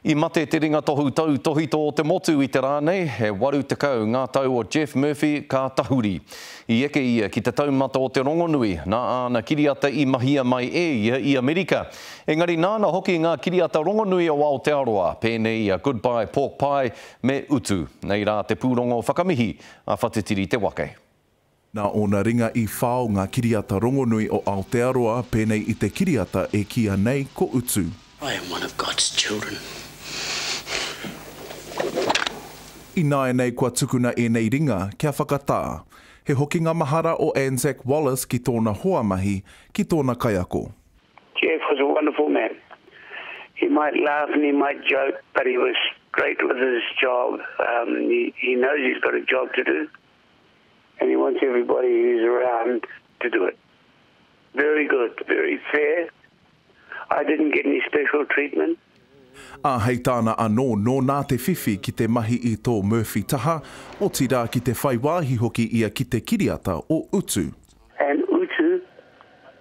I mate te ringatohu tautōhito o te motu i te rā nei, e 80 ngā tau o Geoff Murphy ka tahuri. I eke ia ki te taumata o te rongonui nā āna kiriata i mahia mai e ia i Amerika. Engari nāna hoki ngā kiriata rongonui o Aotearoa, pēnei i a Goodbye Pork Pie me Utu. Nei rā te pūrongo whakamihi a Whatitiri Te Wake. Nā ōna ringa i whao ngā kiriata rongonui o Aotearoa, pēnei i te kiriata e kīia nei ko Utu. I am one of God's children. Ināianei kua tukuna ēnei ringa kia whakatā. He hokinga mahara o Anzac Wallace ki tōna hoa mahi, ki tōna kaiako. Jeff was a wonderful man. He might laugh and he might joke, but he was great with his job. Um, he, he knows he's got a job to do. And he wants everybody who's around to do it. Very good, very fair. I didn't get any special treatment. Ā, hei tāna anō, nōnā te whiwhi ki te mahi i tō Murphy taha, otirā ki te whai wāhi hoki ia ki te kiriata o Utu. And Utu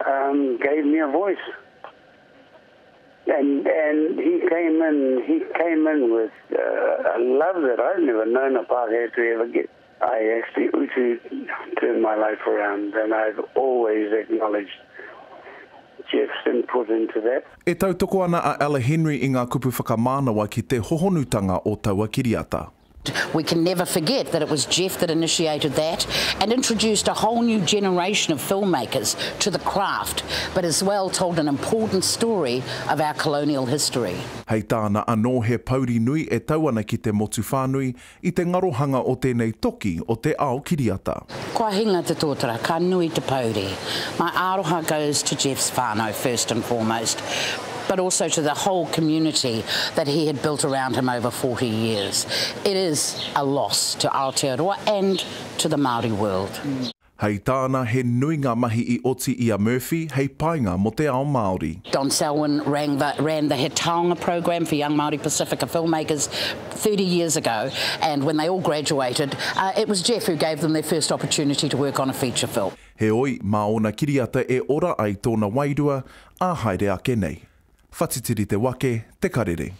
um, gave me a voice. And, and he came in, he came in with uh, a love that I've never known a Pākehā to ever get. I actually Utu turned my life around and I've always acknowledged Jeff's input into that. E tautoko ana a Ella Henry i ngā kupu whakamānawa ki te hohonutanga o taua kiriata. We can never forget that it was Jeff that initiated that and introduced a whole new generation of filmmakers to the craft, but as well told an important story of our colonial history. Hei tāna anō he pouri nui e tau ana ki te motu whānui i te ngarohanga o tēnei toki o te ao kiriata. Kua hinga te tōtara, ka nui te pouri. My aroha goes to Jeff's whānau first and foremost, but also to the whole community that he had built around him over 40 years. It is a loss to Aotearoa and to the Māori world. Hei tāna, he nui ngā mahi i oti i a Murphy hei painga mō te ao Māori. Don Selwyn rang the, ran the He Taonga programme for young Māori Pasifika filmmakers 30 years ago and when they all graduated, uh, it was Jeff who gave them their first opportunity to work on a feature film. Heoi, mā ōna kiriata e ora ai tōna wairua, ā haere ake nei. Whatitiri te wake, te karere.